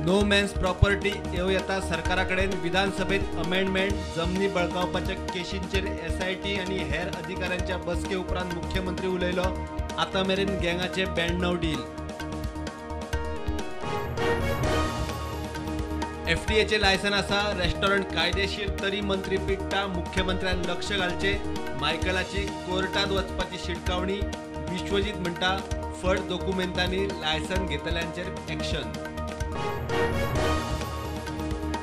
No man's property येवं येता सरकारा कडेन विधानसभेत अमेंडमेंट. जमनी बळकावपाच्या केशींचेर एसआयटी आनी हेर अधिकाऱ्यांच्या बसके उपरांत मुख्यमंत्री उलयलो. आतां मेरेन गँगाचे 92 डील. एफडीएचे लायसन आसा, रेस्टॉरंट कायदेशीर तरी मंत्री पिडटा. मुख्यमंत्र्यान लक्ष घालचे. मायकलाची कोर्टात वचपाची शिटकावणी. विश्वजीत म्हणटा फट दोकुमेंतांनी लायसन घेतल्यांचेर एक्शन.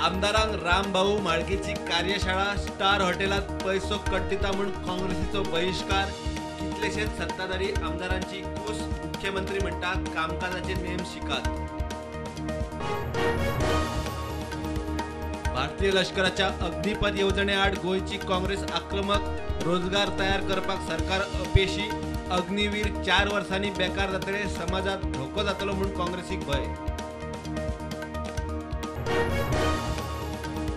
आमदारांक रामभाऊ म्हाळगेची कार्यशाळा. स्टार हॉटेलात पैसो कट्टिता म्हूण काँग्रेसीचो बहिश्कार. कितलेशेच सत्ताधारी आमदारांची कूस. मुख्यमंत्री म्हणटा कामकाजाचे नेम शिकात. भारतीय लष्कराच्या अग्निपथ येवजणे आड गोंयची काँग्रेस आक्रमक. रोजगार तयार करपाक सरकार अपेशी. अग्निवीर 4 वर्सांनी बेकार जातले. समाजात धोको जातलो म्हूण काँग्रेसीक भंय.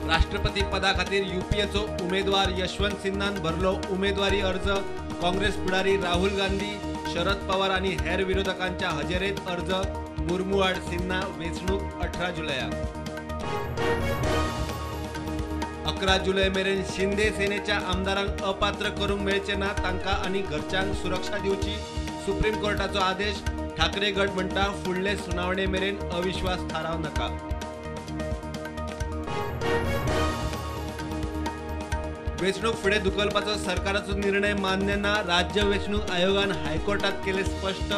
राष्ट्रपती पदा खातीर युपीएचो उमेदवार यशवंत सिन्हान भरलो उमेदवारी अर्ज. काँग्रेस फुडारी राहुल गांधी, शरद पवार आनी हेर विरोधकांच्या हजेरेत अर्ज. मुर्मू आड सिन्हा. वेंचणूक 18 जुलयाक. 11 जुलय मेरेन शिंदे सेनेच्या आमदारांक अपात्र करूंक मेळचे ना. तांकां आनी घरच्यांक सुरक्षा दिवची. सुप्रीम कोर्टाचो आदेश. ठाकरे गट म्हणटा फुडले सुनावणे मेरेन अविश्वास थाराव नाका. वेंचणूक फुडें धुकलपाचो सरकाराचो निर्णय मान्य ना. राज्य वेंचणूक आयोगान हायकोर्टात केले स्पश्ट.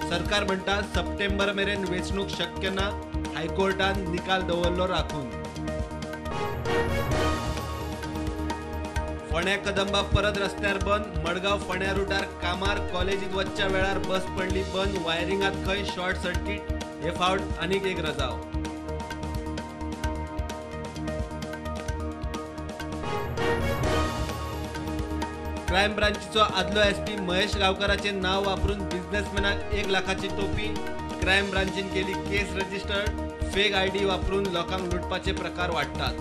सरकार म्हणटा सप्टेंबर मेरेन वेंचणूक शक्य ना. हायकोर्टान निकाल दवरलो राखून. फोंड्या कदंबा परत रस्त्यार बंद. मडगांव फोंड्या रुटार कामार कॉलेजीत वचच्या वेळार बस पडली बंद. वायरिंगात खंय शॉर्ट सर्किट. हे फावट आनीक एक रजाव. क्रायम ब्रांचीचो आदलो एसपी महेश गांवकाराचे नाव वापरून बिझनेसमॅनाक 1 लाखाची टोपी. क्रायम ब्रांचीन केली केस रजिस्टर्ड. फेक आयडी वापरून लोकांक लुटपाचे प्रकार वाडटात.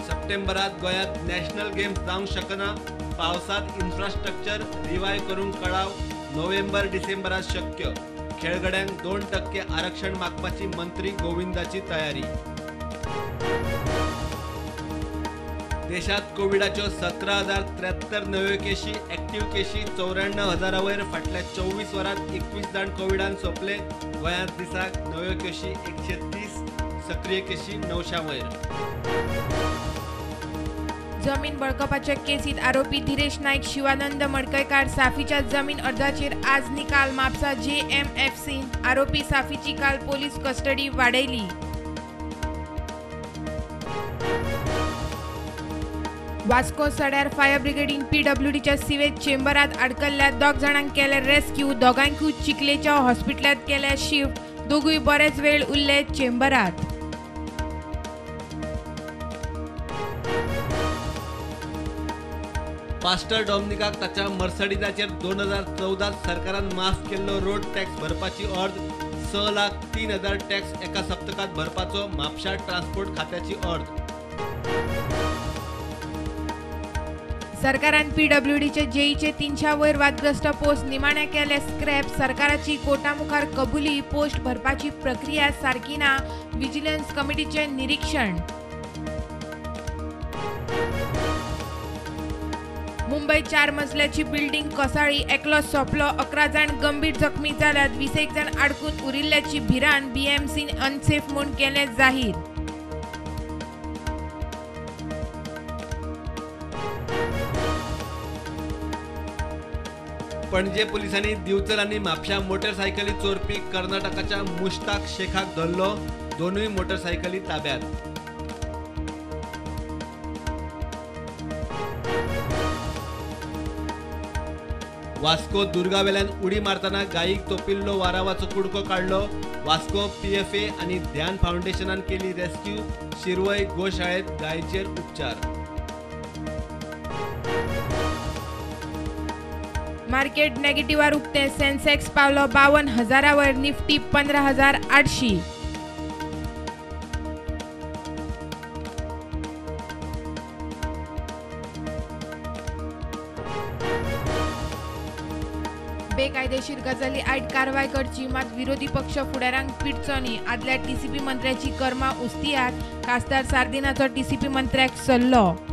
सप्टेंबरात गोंयांत नॅशनल गेम्स जावंक शकना. पावसांत इन्फ्रास्ट्रक्चर रिवाय करूंक कळाव. नोव्हेंबर डिसेंबरात शक्य. खेळगड्यांक 2% आरक्षण मागपाची मंत्री गोविंदाची तयारी. देशात कोविडाच्यो 17,073 नव्यो केशी. एक्टिव्ह केशी 94,000 वयर. फाटल्या 24 वरांत 21 जाण कोविडान सोंपले. गोंयांत दिसाक नव्यो केशी 130, सक्रीय केशी 900 वयर. जमीन बळकावपाच्या केसीत आरोपी धीरेश नाईक, शिवानंद मडकयकार साफीच्या जमीन अर्जाचेर आज निकाल. म्हापसा जेएमएफसीन आरोपी साफीची काल पोलीस कस्टडी वाडयली. वास्को सड्यार फायर ब्रिगेडीन पीडब्ल्यूडीच्या सिवेज चेंबरात आडकल्ल्या 2 जाणांक केले रेस्क्यू. दोगांकूय चिखलेच्या हॉस्पिटलांत केल्या शिफ्ट. दोगूय बरेच वेळ उरले चेंबरात. पास्टर डॉमनिकाक ताच्या मर्सडीजाचेर 2014 सरकारान माफ केल्लो रोड टॅक्स भरपाची अर्ज. 6,03,000 टॅक्स एका सप्तकात भरपाचो म्हापशा ट्रान्सपोर्ट खात्याची अर्ज. सरकारान पीडब्ल्यूडीचे जेईचे 300 वयर वादग्रस्त पोस्ट निमाण्या केले स्क्रॅप. सरकाराची कोर्टा मुखार कबुली. पोस्ट भरपाची प्रक्रिया सारकी ना. विजिलन्स कमिटीचे निरीक्षण. मुंबय 4 मजल्याची बिल्डिंग कोसळ्ळी. एकलो सोंपलो, 11 जाण गंभीर जखमी जाल्यात. 20 जाण आडकून उरिल्ल्याची भिरांत. बीएमसीन अनसेफ म्हूण केलें जाहीर. पणजे पुलिसांनी दिवचल आनी म्हापशा मोटरसायकली चोरपी कर्नाटकाच्या मुश्ताक शेखाक धरलो. 2 मोटरसायकली ताब्यात. वास्को दुर्गावेल्यान उडी मारतना गायीक तोपिल्लो वारावाचो कुडको काडलो. वास्को पीएफए आनी ध्यान फावंडेशनान केली रेस्क्यू. शिरवय गोशाळेत गायचेर उपचार. मार्केट नेगेटिव्हार उक्ते. सेन्सेक्स पावलो 52,000 वयर, निफ्टी 15,800. बेकायदेशीर गजाली आड कारवाय करची, मात विरोधी पक्ष फुडारांक पिडचो न्ही. आदल्या टीसीपी मंत्र्याची कर्मा उस्तियात, खासदार सार्दिनाचो टीसीपी मंत्र्याक सल्लो.